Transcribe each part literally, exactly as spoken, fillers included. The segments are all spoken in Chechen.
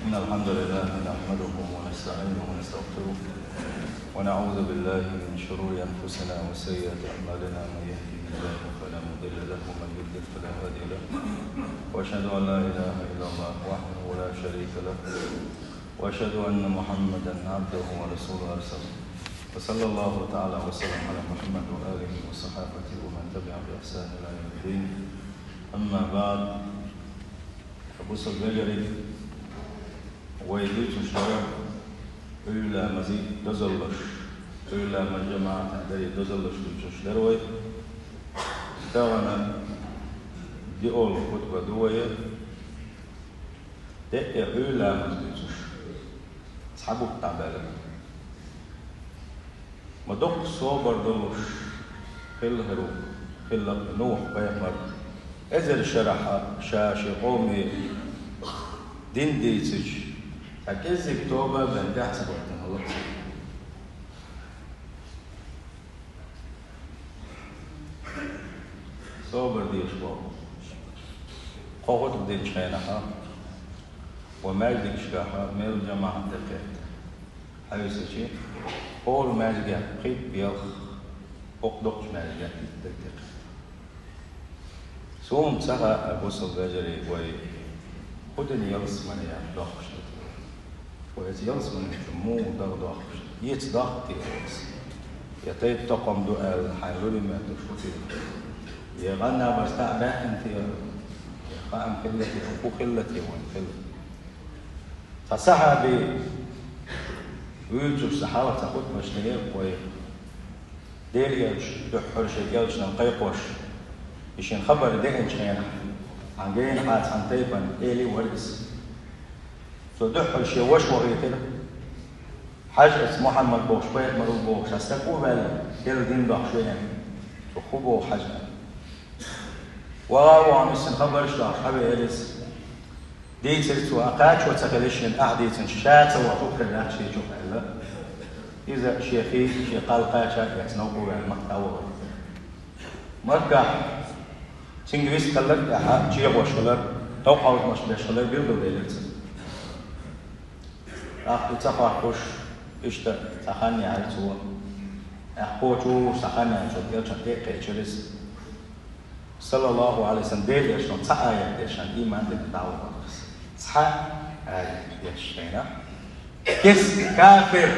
إن الحمد لله نحمده ونستعينه ونستغفره، ونعوذ بالله من شرور أنفسنا وسيئات أعمالنا. من يهده الله فلا مضل له ومن يضلل فلا هادي له. وأشهد أن لا إله إلا الله وحده لا شريك له، وأشهد أن محمدا عبده ورسوله أرسله. وصلى الله تعالى وسلم على محمد وآله وصحابته ومن تبعهم بإحسان إلى يوم الدين. أما بعد، Бусалба вежарий, вай дуьйцуш дара Ӏуьйра ламазан дозаллаш, Ӏуьйра ламаз жамаӀатаца даран дозаллаш дуьйцуш дара вай. Тахана диъолгӀа хутба ду вай, декъе Ӏуьйра ламаз дуьйцуш цхьа бутт дӀабаьлла. Ма дукха собар долуш хилла хир ву, хилла Нухь-пайхамар, эзар шарахь ша шен къоме дин дийцича, цхьа кӀеззиг тоба а баьлла, тӀаьхьа ца хӀоьттина хӀаллакьцӀа. Собар дезаш боху. Кхо хутба динчу хенахь, вай маьждигашкахь мел жамаӀат дара кхетта. Хьаьвсича, хӀора маьждигехь пхийтта белхан, хӀокху доккхачу маьждигехь итт дара тӀекхетта. Суна ца хаьа, бусалба вежарий, вай кху дийнан ялсамане дохкуш ду те? Вай оцу ялсамане чу муха даха дохкуш ду? Эца дохку те вай иза? Я тайп-токхам ду аьлла, хьайн луьра метташ хӀу те? Я гӀан-набарца таӀ баьккхина те? Я хаам хилла те, хӀу хилла те вайн хилла? Цхьа сахьаби вуьйцуш цхьа хьалха цхьа хутбаш динера вай. Делан элча дуьххьара шен элчанна кхайкхош, и шен хабар деанчу хенахь, цхьана генахь а, цхьана тайпана эли вара иза. Цо дуьххьара шен ваша вахийтира. Хьажа, аса Мухьаммад бохуш пайхамар ву бохуш, аса стаг а ваьлла, Делан дин дохуш веана. Цо хӀун боху хьажа? ВагӀа а вахана, иза хабарш а дохуш, хьавеара иза. Дийцира цо, а кхачо ца хилла шена, ахь дийцина, ша ца вахча хӀун хир дац шен чохь аьлла. Иза шен хи, шен кхалла кхача а эцна, новкъа а ваьлла, махка дӀавахара. Махкахь цуьнга вист хилларг а тӀаьхьа, чегӀош хилар, товкхалхамаш беш хилар билгалделира цунна. ТӀаккха и ца хоттуш, иштта цхьа хан яьлла цо. ТӀаккха кхочуш цхьа хан яьлла цо, элчанна тӀе а кхечира иза. Саллаллаху Ӏалайхи ва саллам, Делан элчано цхьа аят дешна, иман дина дӀавахара иза. Цхьа аят дешна хенахь. Кеста кафир,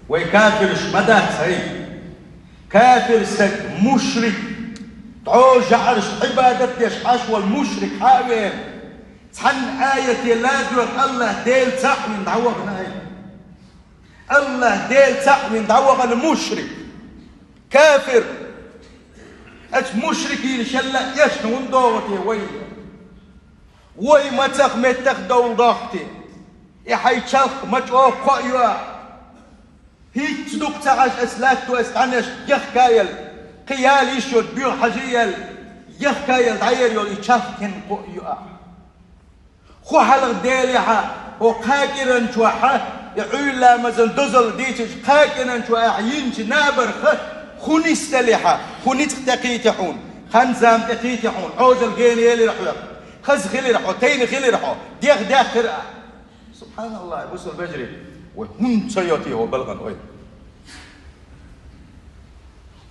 вай кафираш ма дац хӀай. Кафир стаг, мушрик, дӀо жаӀарш Ӏибадат деш Ӏаш волу мушрик хьа а веана, цхьанна аяте ла доьгӀна АллахӀ Дела цхьаъ вина дӀавахана хӀай. АллахӀ Дела цхьаъ вина дӀавахана мушрик. Кафир! Ацу мушрикийн шелла а эшна хӀунда догӀу те вай? Вай мацах меттах довла дохку те? И хьайн чалх ма чӀогӀа кхоа йоа? ХӀинцца дукха ца Ӏаш аса лаьтто аса дӀанаш яхкаял, кхин яла йиш йолчу боьха хьажа ял, яхкаял дӀаер йолу и чалх кхин кхоа йоа? ХӀун хьалха делахьа, хӀо кхакӀиран чохьа, и Ӏуьйра ламазан дозалла дийцича кхакӀиран чохь ахь йинчу набарха, хӀун нисделахьа, хӀун ницкъ тӀекхийти хьуна, хан-зама тӀекхийти хьуна, Ӏожалла гена елира хьоьга, хаза хилира хьо, тайна хилира хьо, дех даьккхира ахь. СубхьаналлахӀ, бусалба вежарий, вай хӀунда ца йо те хӀо балгӀан ойла?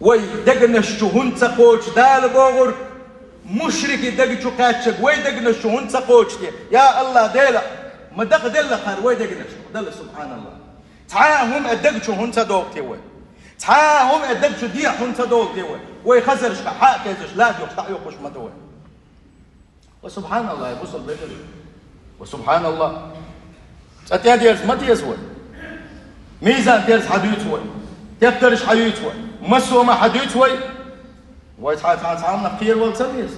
Вай дегнаш чу хӀунда ца кхочу Дала бохург, мушрики дег чу кхаьччаг вай дегнаш чу хӀунда ца кхочу те? Я АллахӀ Дела, ма дакъаделла хӀара вай дегнаш чу, Дала, субхьаналлахӀ. Цхьа а хӀума а дег чу хӀунда ца догӀу те вай? Цхьа а хӀума а дег чу дехьа хӀунда ца догӀу те вай? Вай хазаршка хьа а кхезаш, ла а доьхуш, дӀа а йоккхуш ма ду вай. Ва субхьаналлахӀ, бусалба вежарий. Ва субхьаналлахӀ. Цкъа тӀедерза ма деза вай. Мийзан терза хьан дуьйцу вай? Тептарш хьан юьйцу вай? Массо а ма хьан дуьйцу вай? Вай цхьа, цхьа, цхьа хӀуманах кхеравала ца веза?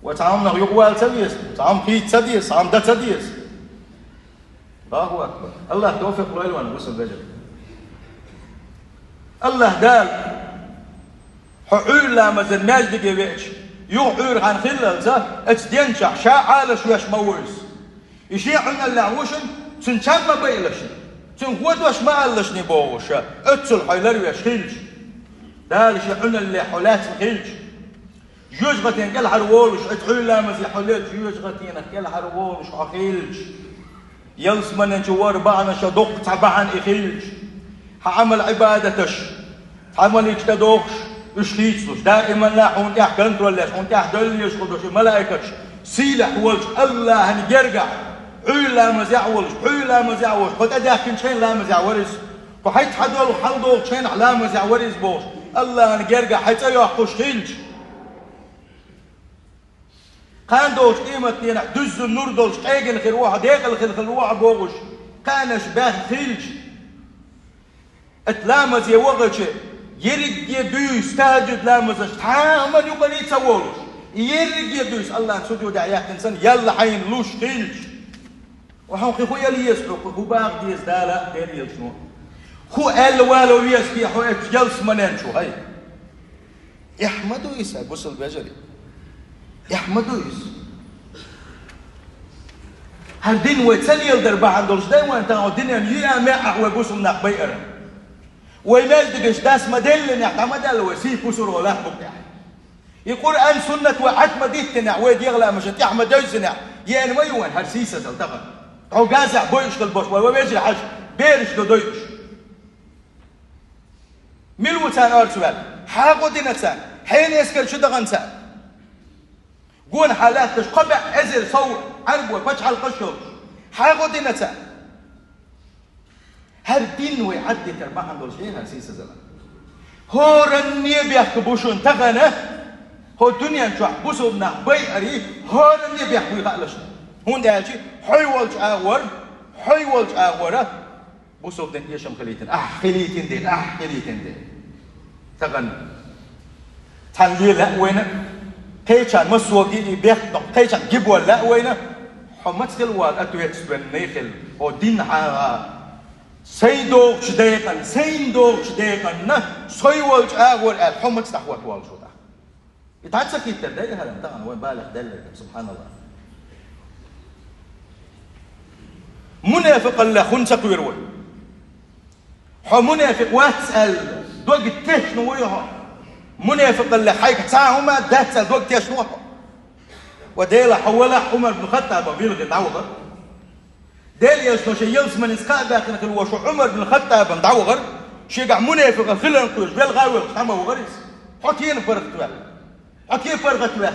Вай цхьа хӀуманах юкъавала ца веза? Цхьа хӀума хийца ца деза? Цхьа хӀума дан ца деза? Аллаху акбар. АллахӀ тавфикъ лойла вайна, бусалба вежарий. АллахӀ Дала, хьо Ӏуьйра ламазан маьждиге веача, юха Ӏуьйра хан хиллалца, оцу денчохь ша Ӏалашвеш ма ву иза. И шен Ӏуьналлехь ву шуна, цуьнан чам ма байлашна, цуьнан хӀун дош ма аллашний бохуша, оццул хьо ларвеш хилча. Дала шен Ӏуьналлехь хьо лаьцна хилча. Жоьжахатин кӀелхьара волуш, оцу Ӏуьйра ламазе хьо лелча, жоьжахатинах кӀелхьара волуш хьо хилча. Ялсаманен чу вар бахьана ша доккха цхьа бахьана и хилча, хьан Ӏамал-Ӏибадаташ, хьан маликаш тӀадохуш, уьш хийцалуш, даиманна хьуна тӀехь контроль еш, хьуна тӀехь доьлла еш хӀу долуш и малайкаш, сийлахь волчу АллахӀан гергахь, хьуьйла ламазехь а волуш, хьуьйла ламазехь а волуш, хьо тӀедаьхкинчу хенахь ламазехь вар иза, хьо хьайца хьан долу хьал дохучу хенахь ламазехь вар иза бохуш, АллахӀан гергахь хьайн цӀе йоккхуш хилча. Кхана долчу къематдийнахь дуьззина нур долуш къегина хир ву хьо, декъала хир хир ву хьо бохуш, кхаьнаш баьхна хилча, ат ламазе вахча, ерриге дуьйцу тахьаджуд ламазаш тхьаман юкъара ца волуш, ерриге дуьйцу АллахӀан сужудехь яьккхина санна, ялла хьайна луш хилча. Ва хьо кхин хӀу ала еза хьо, кхин хӀу бакъ деза Дала а, Делан Элчано а? ХӀу аьлла вала веза те хьо оцу ялсаманен чу, хӀай? Эхь ма ду иза, бусалба вежарий. Эхь ма ду иза. ХӀара дин вай ца леладар бахьана долуш дай вайн тахана динан юьа-маьӀ вай бусалба нах байар. Вай маьждигаш дас ма деллинехь, дӀа ма даьлла вай сий пусуро лахбукъехь. И Къуръан, суннат вай Ӏад ма диттинехь, вай дегӀ ламаша тӀехь ма девззинехь, еана ма ю вайн хӀара сийсазал тахана. Хьо газехь бойуш хила болуш вай, вай вежарий хьажа, бераш ду дойуш. Мила ву царна орца ваьлла? ХьагӀо дина царна, хьенан эскар чу дахана царна. Гонахьа лаьтташ кхо бӀе эзар сов Ӏарбой пачхьалкхаш йолуш. ХьагӀо дина царна. ХӀара дин вай Ӏаддитар бахьана долуш хӀара сийсазалла. ХӀоранне бехк бу шуна тахана, хӀо дуьнен чохь бусалба нах байари, хӀоранне бехк буй хаалаш. ХӀунда аьлча хьой волчу агӀор, хьой волчу агӀора, бусалба дин эшам хилийтина, ахь хилийтина дела, ахь хилийтина дела. Тахана цхьаьна лела лаьа вайна, кхечарна массо а ги и бехк, кхечарна гиболла лаьа вайна, хьо маца хила вала ответственный хила, хьо дин хьагӀа, сайн догӀучу декъан, сайн догӀучу декъанна, сой волчу агӀор аьлла, хьо маца дӀахӀотта волуш ву тӀаккха? И тӀаьхьа ца хиттар дай хӀара, тахана вайн балех даьлларг, субхьаналлахӀ. Мунафикъаллех хӀунда ца кхоьру вай? Хьо мунафикъ вац аьлла, дог тешна вуй хьо? Мунафикъаллех хьайга цхьа хӀума дац аьлла, дог тешна ву хьо? Ва Дела, хьо валахь Ӏумар бин Хаттабан вилгӀина дӀавахара. Делан Элчано шен ялсаманица кхаъ баьккхина хилла волуш Ӏумар бин Хаттабан дӀавахара, шегахь мунафикъ хиларна кхоьруш, велха а велхаш, хьа ма вахара иза. Хьо тена паргӀат ваьлла? Хьо тен паргӀат ваьккхина?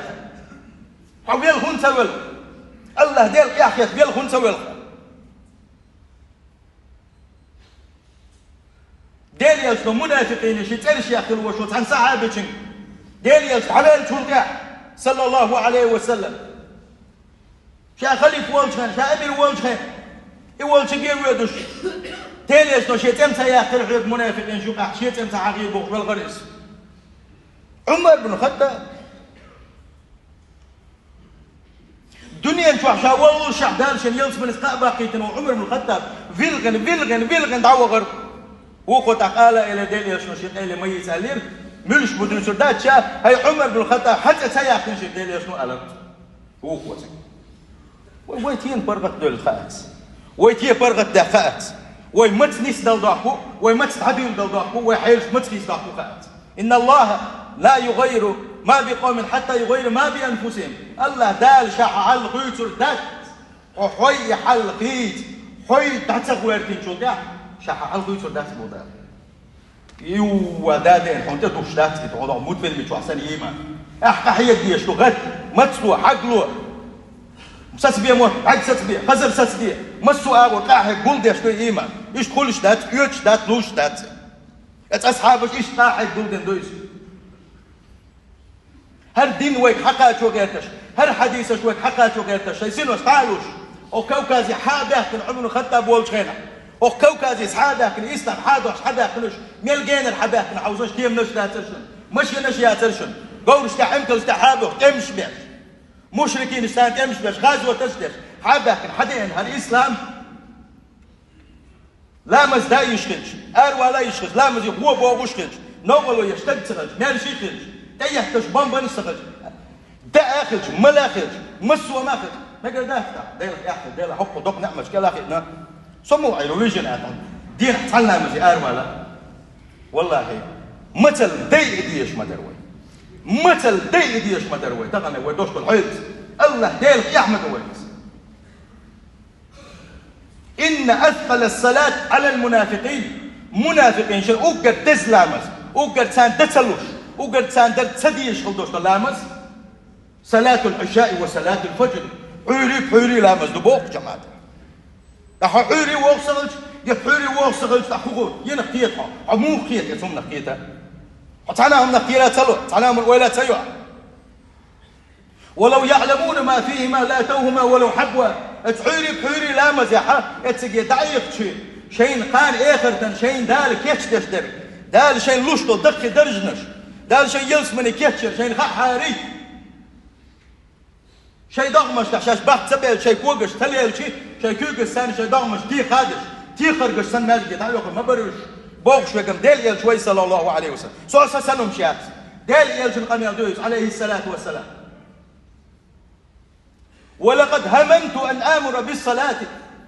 Хьо велха хӀунда ца велха? АллахӀ Дела къехкхетта велха хӀунда ца велха? Делан Элчано мунафикъийн ши цӀераш яьккхина волуш ву цхьана сахьабичуьнга. Делан Элча дӀаваьллачул тӀаьхьа, саллаллахӀу Ӏалайхи ва саллам, ша халифа волчу хенахь, ша амир волчу хенахь, и волчуьнга а воьдуш, Делан Элчано шен цӀе ма ца яьккхира хьоьга мунафикъийн юкъахь, шен цӀе ма ца хьахийра бохуш велхара иза. Ӏумар бин Хаттаб. Дуьнен чохь ша валлалцахь Дала шен ялсаманица кхаъ баккхийтина волу Ӏумар бин Хаттаб вилгӀина, вилгӀина, вилгӀина дӀавахара. Вукхо тӀаккха ала а элира Делан Элчано шен къайле ма йийца аьллера, муьлш бу дуьйцур дац ша, хӀай Ӏумар бин Хаттаб, хьан цӀе ца яьккхина шуьга Делан Элчано аларца. Вукхо ца. Вай, вай тена паргӀат девлла хаац. Вай тен паргӀат даьхна хаац. Вай маца нисдала доккху, вай маца дӀадуьйладала доккху, вай хьелаш маца хийца доккху хаац. Инна Аллаха ла югаййиру ма би къовмин хьатта югаййиру ма би анфусихим. АллахӀ Дала ша хьан хьал хуьйцур дац. Хьо хьой и хьал хийца, хьой дӀа ца гӀоьртинчул тӀаьхьа, ша хьан хьал хуьйцур дац боху Дала. Юа, да ден, хьуна тӀе душ дац и, хьуна мутфильми чохь санна йийма. Ахь къахьега дезаш ду гӀатта, мацло, хьагло. Сацбе мотт, бӀаьг сацбе, хазар сацде, массо а агӀор къахьега гулдеш ду йийма. Иштта хуьлуш дац, оьцуш дац, луш дац. Эцу асхьабаш иштта къахьега гулдина ду иза. ХӀара дин вайга хьакхачо гӀерташ, хӀара хьадисаш вайга хьакхачо гӀерташ, шайн синош дӀа а луш, оха Кавказе хьа а баьхкина Ӏумар Хаттаб волчу хенахь, оха Кавказе хьа а баьхкина, ислам хьа а дохьуш хьа а баьхкина уьш, мел генара хьа а баьхкина хьовзаш, кеманаш дацара шуна, машинаш яцара шуна, говраш тӀехь, Ӏимкалаш тӀехь хьа а бохуш, тӀемаш беш, мушрикинаш царна тӀемаш беш, гӀазоташ деш, хьа а баьхкина, хьа деана хӀара ислам. Ламаз дан йиш хилча, аравала йиш хилча, ламазе хӀун бохуш хилча, новкъарло еш стаг ца хилча, маьрша хилча, тӀеетташ бомбанаш ца хилча, даа хилча, мала хилча, массо а ма хилча, мегар дац тӀаккха, Дела аьхна, Дела хӀокху доккха неӀматаш кӀел а хиъна, со муха Ӏийр ву вижина аьлла, дийнахь цхьана ламазе аравала. Валлахи, мацалла дайа дезаш ма дара вай. Мацалла дайа дезаш ма дара вай. Тахана вай дош долу хьоьлуца. АллахӀ Дела къехьа ма ду вайца. إن أثقل الصلاة على المنافقين. Мунафикъин шин уггар деза ламаз, уггар царна дан ца луш, уггар царна дар ца дезаш хила долуш долу ламаз. صلاة العشاء وصلاة الفجر. Ӏуьйрий, пхьуьйрий ламаз ду боху, жамаӀат. Ткъа хьо Ӏуьйрий вогӀуш ца хилча, я пхьуьйрий вогӀуш ца хилча, ткъа хӀун гу? Йина кхета хьо. Хьо муха кхета, я цунна кхета? Хьо цхьана а хӀуманах кхера ца ло, цхьана а хӀуманна ойла ца йо. ولو يعلمون ما فيهما لأتوهما ولو حبوا. Эцу Ӏуьйрий, пхьуьйрий ламазехьа, эцциге дӀаихчи, шайна кхана эхартан, шайна Дала кечдеш дерг, Дала шайна луш долу даккхий даржанаш, Дала шайн ялсамане кечъяр, шайна хаахьарий. Шайн догӀмаштахь шаьш бахьа ца белча, шайн когаш ца лелчи, шайн куьйгаш санна шайн догӀмаш дийхадаш, тихаргаш санна маьждиге дӀайохур ма бара уьш, бохуш вегам Делан элча вай, саллаллаху Ӏалайхи ва саллам. Со а сан санна хӀумаш яц. Делан элчан къамел ду иза, Ӏалайхиссалату вассалам. ولقد هممت أن آمر بالصلاة.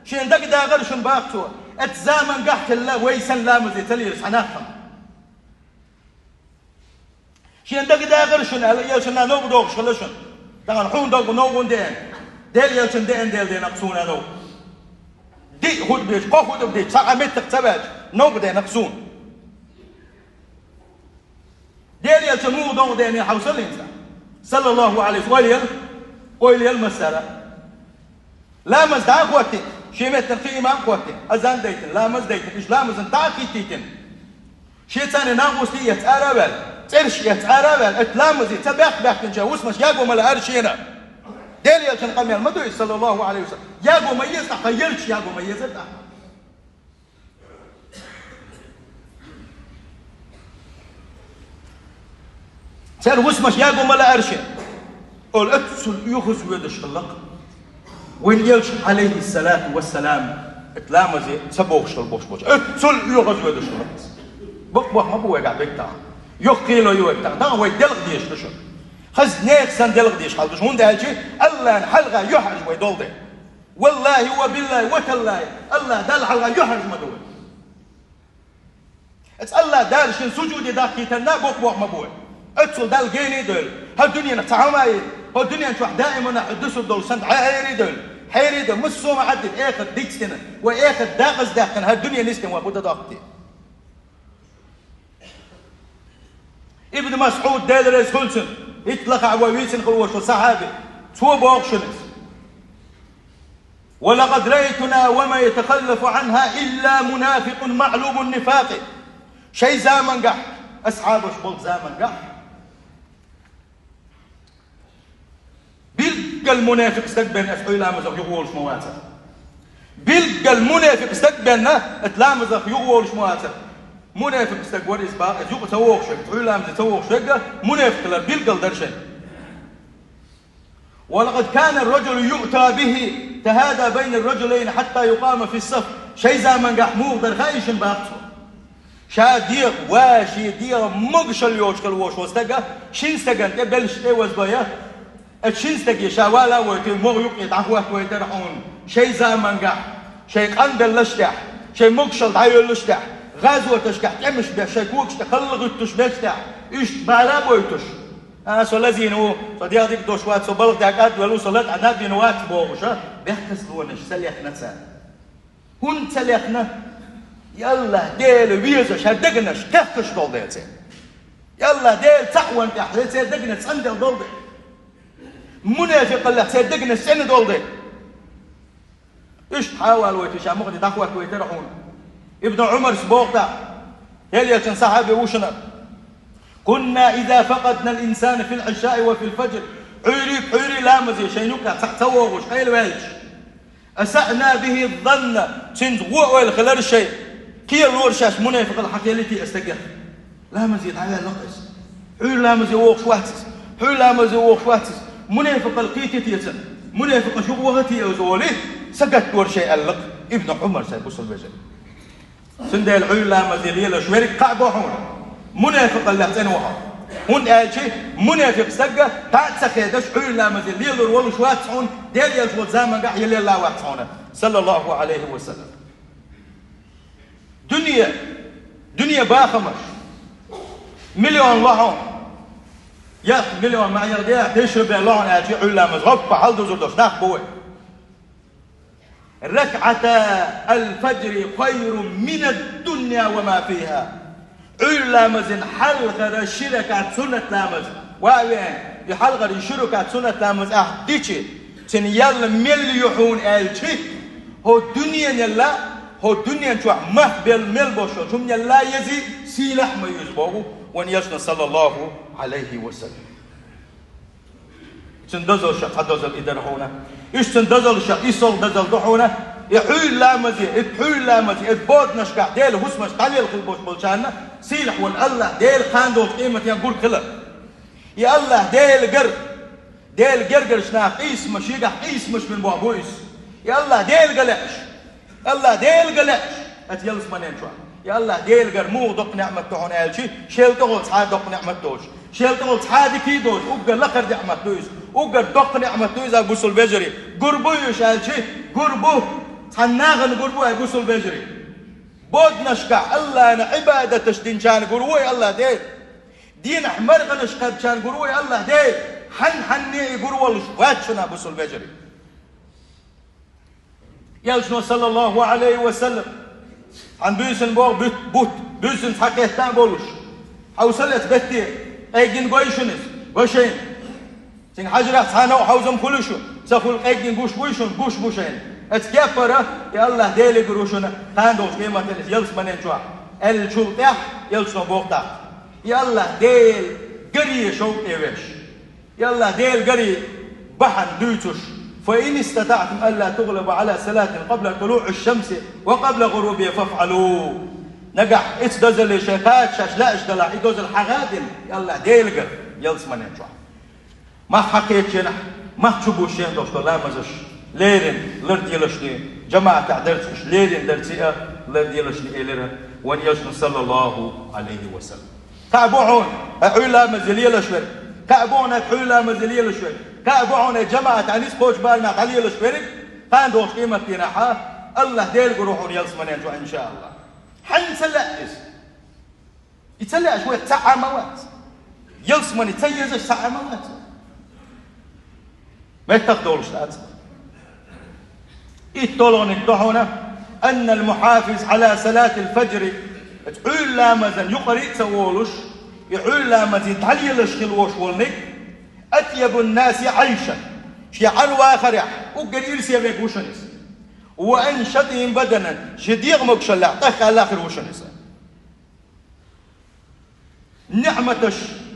Шен дагадагӀар шуна бах цо, эцу заман гахь хилла вай санна ламазе ца лелаш цхьа нах хьама. Шен дагадагӀар шуна аьлла, элчанна новкъа дохуш хилла шуна. Тахана хьуна доггу новкъа деана. Делан элчан деана дела денакъ суна новкъа. Диъ хутба дича, кхо хутба дича, цхьа а меттах ца ваьлча, новкъа денакъ суна. Делан элчан муха новкъа деана хьовсал хӀинца. Саллаллаху Ӏалайхи ва саллам, ойла ел, ойла ел массара. Ламаз дӀа а хӀоттийна, шен меттана кхин имам а хӀоттийна, азан дайтина, ламаз дайтина, иштта ламазан дӀа а хӀиттийтина. Шен царна накъостий эцна ара а ваьлла, цӀераш эцна ара а ваьлла, эцу ламазе ца баьхкина-баьхкинча вусмаш яго ма лаара шена. Делан элчан къамел ма ду иза, саллаллаху Ӏалайхи ва саллам. Яго ма еза тӀаккха, елча яго ма еза тӀаккха. Церан вусмаш яго ма лаара шен. Ола эццул оьгӀаз воьдуш хилла-кх вайн элча, Ӏалайхиссалату вассалам, эцу ламазе ца богӀуш хилла бохуш болчу. Эццул оьгӀаз воьдуш хилла-кх иза. Бакъ боху ма бу вайгахь бегтахь. Йоккха кхело ю вайгахь тахана. Тахана вай делкъа дезаш ду шуна. Хаза нехан санна делкъа дезаш хьал ду шуна. ХӀунда аьлча АллахӀна хьалха юьхьӀаьржа вай долу дела. Валлахи ва биллахи ва таллахи, АллахӀ Далла хьалха юьхьӀаьржа ма ду вай. Эцу АллахӀ Дала шен сужуде даккхийтарна боккха боху ма бу вай. Эццул Далла гений а девлла, хӀара дуьненах цхьа хӀума а йина, хӀара дуьнен чохь даимана хьо дуьсур долу санна дӀа хьерий а девлла, хьерий а девлла, массо а ма Ӏаддина, эхарт дицдина, вай эхарт дакъаздаьккхина, хӀара дуьне нисдина вай хӀун дан доккху те? Ибн МасӀуд, Дела реза хуьлда цунна, итт лакхахь вай вийцина хила волуш сахьаби, цо боху шуна иза. ولقد رأيتنا وما يتخلف عنها إلا منافق معلوم النفاق. Шайн замангахь, асхьабаш болу замангахь, билггал мунафикъ стаг бен аса Ӏуьйра ламазах юхаволуш ма вацара. Билггал мунафикъ стаг бен аса ламазах юхаволуш ма вацара. Мунафикъ стаг вара иза бах, иза юкъа ца вогӀуш верг, Ӏуьйра ламазе ца вогӀуш верг, мунафикъ хилар билггал дара шайн. ولقد كان الرجل يؤتى به تهادى بين الرجلين حتى يقام في الصف. Шайн замангахь муха дара хаий шуна бах цо? Ша дегӀан ван, шен дегӀан могушалла йоцуш хила волуш волу стага шина стагана тӀе белш тӀе ваздой, а шина стаге ша вала а войтий, могӀа юккъе дӀахӀоттавайтара хьуна. Шайн замангахь, шайн къанбеллаш тӀехь, шайн могушалла дӀайоьллуш тӀехь, гӀазоташкахь тӀемаш беш, шайн когаш тӀе халла гӀуьттуш беш тӀехь, уьш бала а бойтуш. А, со лазийна ву, со дегӀ дика долуш вац, со балха дакъа а велла ву, со латӀа наб йина вац бохуш, а, бехказлонаш ца лехна цара. ХӀунда ца лехна? Я АллахӀ, Дела везаш, хӀара дегнаш кхехкаш долу дела церан. Я АллахӀ, Дела цхьаъ ван тӀехь, хӀара церан дегнаш цӀандел долу дела. Мунафикъаллех церан дегнаш цӀена долу дела. Иштта хьавал вайтий ша мухаде дӀахӀоттавайтара хьуна. Ибн Ӏумарс боху тӀаккха, Делан элчан сахьаби ву шуна: كنا إذا فقدنا الإنسان في العشاء وفي الفجر. Ӏуьйрий, пхьуьйрий ламазе шайн юккъехь цхьаъ ца вогӀуш, къайла ваьлча. أسأنا به الظن, цуьнца вон ойла хилар шайн. Кхелора шаьш мунафикъалла хьан хилийти аса стагех. Ламазе дӀаваьлла-кх иза. Ӏуьйра ламазе вогӀуш вац иза. Ӏуьйра ламазе вогӀуш вац иза. Мунафикъалла кхийти те цунна? Мунафикъаш юкъа вахати иза олий, сагатдора шайн аьлла-кх Ибн Ӏумар сайн бусалба вежарий. Цундела Ӏуьйра ламазе лелаш верг кхаъ го хьуна, мунафикъаллех цӀена ву хьо. ХӀунда аьлча мунафикъ стагга кхаъ ца хедаш Ӏуьйра ламазе лелур волуш вац хьуна, Делан элча волчу замангахь я лелла а вац хьуна, саллаллаху Ӏалайхи ва саллам. Дуьне, дуьне бахамаш, миллион ло хьуна, я миллион ма яра де, тешру бен ло хьуна аьлча, Ӏуьйра ламаз гӀоппа хьалдузур долуш нах бу вай. ركعتا الفجر خير من الدنيا وما فيها. Ӏуьйра ламазан хьалхара ши ракаӀат суннат ламаз. Ва вен, и хьалхара ши ракаӀат суннат ламаз ахь дичи, цуьнан ял мел ю хьуна аьлчи, хӀо дуьненал а, хӀо дуьнен чохь мах бел мел бошо, хӀуманал а езий, сийлахь ма ю иза боху вайн Элчано, саллаллаху Ӏалайхи ва саллам. Цуьнан дозаллех цхьа дозалла и дара хьуна. Уьш цуьнан дозаллех и сов дозалла ду хьуна. И Ӏуьйра ламазе, и пхьуьйра ламазе, и боданашкахь Делан хӀусамаш дӀалелла хилла болуш болчарна сийлахь волу АллахӀ Дела кхана долчу къематехь гур хилар. И АллахӀ Дела гар, Делан гергарчу нах къийсамаш, шегахь къийсамаш бина бохь бу иза. И АллахӀ Дела ган лаьаш. АллахӀ Дела ган лаьаш, оцу ялсаманен чохь. И АллахӀ Дела гар муха доккха неӀмат ду хьуна аьлчи, шел тӀехула цхьа а доккха неӀмат доцуш, шел тӀехула цхьа а дика доцуш, уггар лакхара неӀмат ду иза, уггар доккха неӀмат ду иза, бусалба вежарий. Гур бу уьш аьлчи, гур бу, цхьана нахана гур бу, ай бусалба вежарий. Боданашкахь АллахӀна Ӏибадаташ динчарна гур ву и АллахӀ Дела. Дийнахь марханаш кхаьбчарна гур ву и АллахӀ Дела. Хьан-хьанне и гур волуш вац шуна, бусалба вежарий. Элчано, саллаллаху Ӏалайхи ва саллам, хьан буьйсанна боху бут, бут, буьйсанна цхьа кхетта а болуш. Хьовса лаьцна бетте, къеггина гой шуна иза, го шайна. Цуьнан хьажарехь цхьа новкъа хьовзам хуьлу шуна, ца хуьлу къеггина гуш буй шуна, гуш бу шайна. Оцу кеппара и АллахӀ Деле гур ву шуна, кхана долчу къематан ялсаманен чохь, аьллачул тӀаьхьа Элчано боху тӀаккха. И АллахӀ Дела гаре шовкъе веш. И АллахӀ Дела гаре бахьана дуьйцуш: «فإن استطعتم ألا تغلبوا على صلاة قبل طلوع الشمس وقبل غروبها فافعلوا». Нагахь оцу дозалле шайн кхача шаьш лаьаш далахь, и дозалла хьагӀ а дина, и АллахӀ Дела гар ялсаманен чохь. Мах хьакхечченахь, мах чу бушшен долуш долу ламазаш леррина ларделаш де, жамаӀатехь дарца уьш леррина дарца а ларделаш де, элира вайн Элчано, саллаллаху Ӏалайхи ва саллам. Кхаъ бу хьуна хьайн Ӏуьйра ламазе лелаш верг? Кхаъ бу хьуна хьайн пхьуьйра ламазе лелаш верг? Кхаъ бу хьуна хьайн жамаӀатехь нисбоцчу барамехь дӀалелаш верг? Кхана долчу къематдийнахь АллахӀ Дела гур ву хьуна ялсаманен чохь, иншааллахӀ. Хьанна ца лаьа иза? И ца лаьаш вайх цхьа а ма вац. Ялсамане ца езаш цхьа а ма вац. Меттах долуш дац. ИтталгӀаниг ду хьуна: «أن المحافظ على صلاة الفجر», оцу Ӏуьйра ламазан юкъара а ца волуш, и Ӏуьйра ламазе дӀалелаш хила волуш волниг, «أطيب الناس عيشا», шен Ӏан вахарехь уггар ирсе верг ву шуна иза. «وأنشطهم بدنا», шен дегӀан могушаллехь тӀеххьара лахара ву шуна иза. НеӀматаш,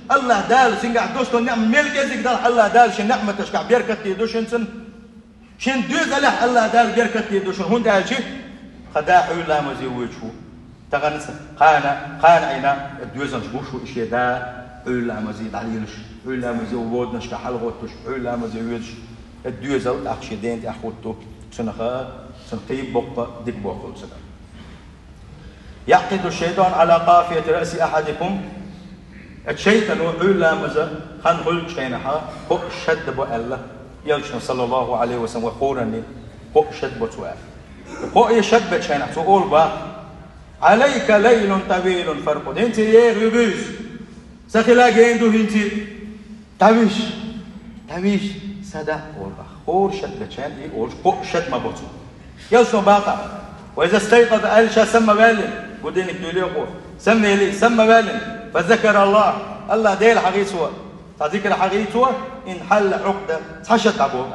АллахӀ Дала шуьнгахь дош долу неӀмат мел кӀезиг далахь, АллахӀ Дала шен неӀматашкахь беркат дийр ду шуьнцан. Шен доьзалехь АллахӀ Дала беркат дийр ду шуна, хӀунда аьлча тхан да Ӏуьйра ламазе воьдуш ву. Тахана ца, кхана, кхана Ӏийна, доьзалш гуш ву и шен да Ӏуьйра ламазе дӀалелаш, Ӏуьйра ламазе воднашка хьалагӀоттуш, Ӏуьйра ламазе воьдуш, и доьзал тӀаккха шен ден тӀехь хӀутту, цунах, цунна кхин боккха дика бохула цунах. «يعقد الشيطان على قافية رأس أحدكم». Оцу шайтано Ӏуьйра ламаза хан хуьлучу хенахь кхоъ шадда бо аьлла, Элчано, саллаллаху Ӏалайхи ва саллам, вай кхоранний кхоъ шадда бо цо аьлла. Кхоъ шадда бечу хенахь цо олу боху: «عليك ليل طويل فارقد». ХӀинца еха ю буьйса. Сан хила гена ду хӀинца. ДӀавижа, дӀавижа, сада олу боху. ХӀора шадда бечу хенахь и олуш кхоъ шадда ма бо цо. Элчано боху: «وإذا استيقظ», аьлла, ша самаваьллина, будильник дуьйлий хӀокхо, самавелий, самаваьллина, «فذكر الله», АллахӀ Дела хьахийцо, цхьа зикр хьахийцо, «انحلت عقدة», цхьа шад дӀаболу.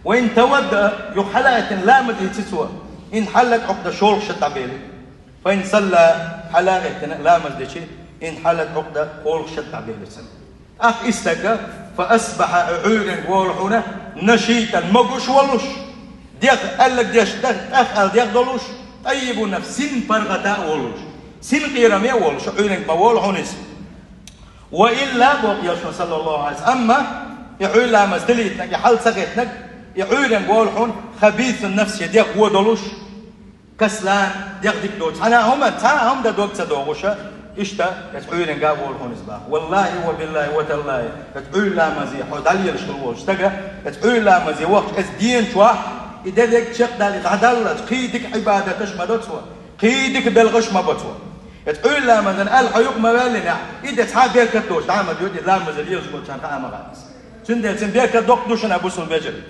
«وإن توضأ», юха хьалагӀаьттина ламаз дийци цо, «انحلت عقدة», шолгӀа шад дӀабели. «فإن صلى», хьалагӀаьттина ламаз дичи, «انحلت عقدة», кхоалгӀа шад дӀабели цуьнан. ТӀаккха и стаг, «فأصبح», Ӏуьйранга волу хьуна, «نشيطا», могуш волуш, дегӀ аьлларг деш, тӀах-, тӀах аьлла дегӀ долуш, «طيب النفس», син паргӀата а волуш, син кхераме а волуш, Ӏуьйранга ма волу хьуна иза. «وإلا», боху Элчано, саллаллаху Ӏалайхи ва саллам, амма и Ӏуьйра ламаз дилийтинарг, и хьал ца гӀеттинарг, и Ӏуьйранга волу хьуна, «خبيث النفس», шен дегӀ вон долуш, «كسلان», дегӀ дика доцу, цхьана а хӀума, цхьа а хӀума дан дог ца догӀуш, иштта, иза Ӏуьйранга а волу хьуна иза боху. Валлахи ва биллахи ва таллахи, иза Ӏуьйра ламазе хьо дӀалелаш хила волчу стага, иза Ӏуьйра ламазе вахча, иза ден чохь, и дерриг чекхдалийта дӀадаллалц, кхин дика Ӏибадаташ ма до цо, кхин дика белхаш ма бо цо. Иза Ӏуьйра ламазан аьлла хьо юкъа ма ваьллинехь, и де цхьа а беркат доцу дӀа ма доьду, и ламаз лелаш болчарна хаа ма хаьа иза. Цундела цун беркат доккха ду шуна, бусалба вежарий.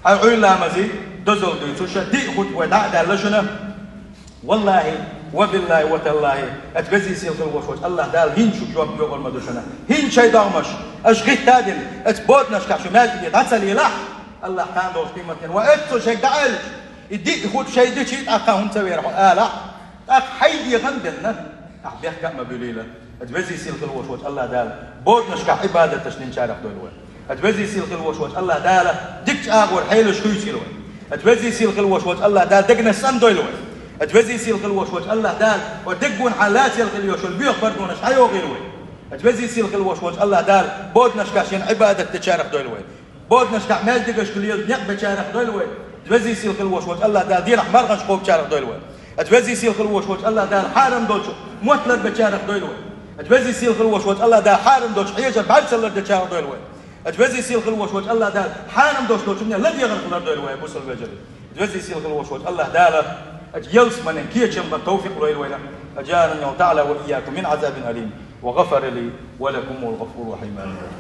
Хьай Ӏуйра ламазий дозалла дуй, цу ша диъ хутба вай дӀа а даьлла шуна. Валлахьи, ва биллахьи, ва таллахьи, оцу везий сийлахь хила волуш волчу АллахӀ Дала хӀинца шуьга жоп доькъур ма ду шуна. ХӀинца шайн догӀмаш аша хӀиттадина, оцу боданашкахь шу маьждиге дӀа ца лелахь, АллахӀ кхана долчу къематдийнахь ван оццул шайга дӀа а аьлча, и диъ хутба шайн дичий тӀаккха хӀунда ца вер хьо алахь, тӀаккха хьайн дегӀан денна, ахь бехк а ма буьлийла. Оцу везий сийлахь хила волуш волчу АллахӀ Дала боданашкахь Ӏибадаташ динчарах дойла вай. Оцу везий сийлахь хила волуш волчу АллахӀ Дала дикачу агӀор хьелаш хуьйцийла вай. Оцу везий сийлахь хила волуш волчу АллахӀ Дала дегнаш цӀандойла вай. Оцу везий сийлахь хила волуш волчу АллахӀ Дала оцу деггана хьан лацал хила йолуш йолу боьха пардонаш хьайогӀийла вай. Оцу везий сийлахь хила волуш волчу АллахӀ Дала боданашкахь шена Ӏибадат дечарах дойла вай. Боданашкахь маьждигашка лела некъ бечарах дойла вай. Оцу везий сийлахь хила волуш волчу АллахӀ Дала дийнахь марханаш кхобучарах дойла вай. Оцу везий сийлахь хила волуш волчу АллахӀ Дала хьарам долчу мотт лар бечарах дойла вай. Оцу везий сийлахь хила волуш волчу АллахӀ Дала хьарам долчу хьежар бӀаьрса лар дечарах дойла вай. Оцу везий сийлахь хила волуш волчу АллахӀ Дала хьарам долуш долчу хӀуманех ладегӀарх лардойла вай, бусалба вежарий. Оцу везий сийлахь хила волуш волчу АллахӀ Дала оцу ялсаманин кечам бан тавфикъ лойла вайна. أجارني الله تعالى وإياكم من عذاب أليم، وغفر لي ولكم، والغفور الرحيم. آمين.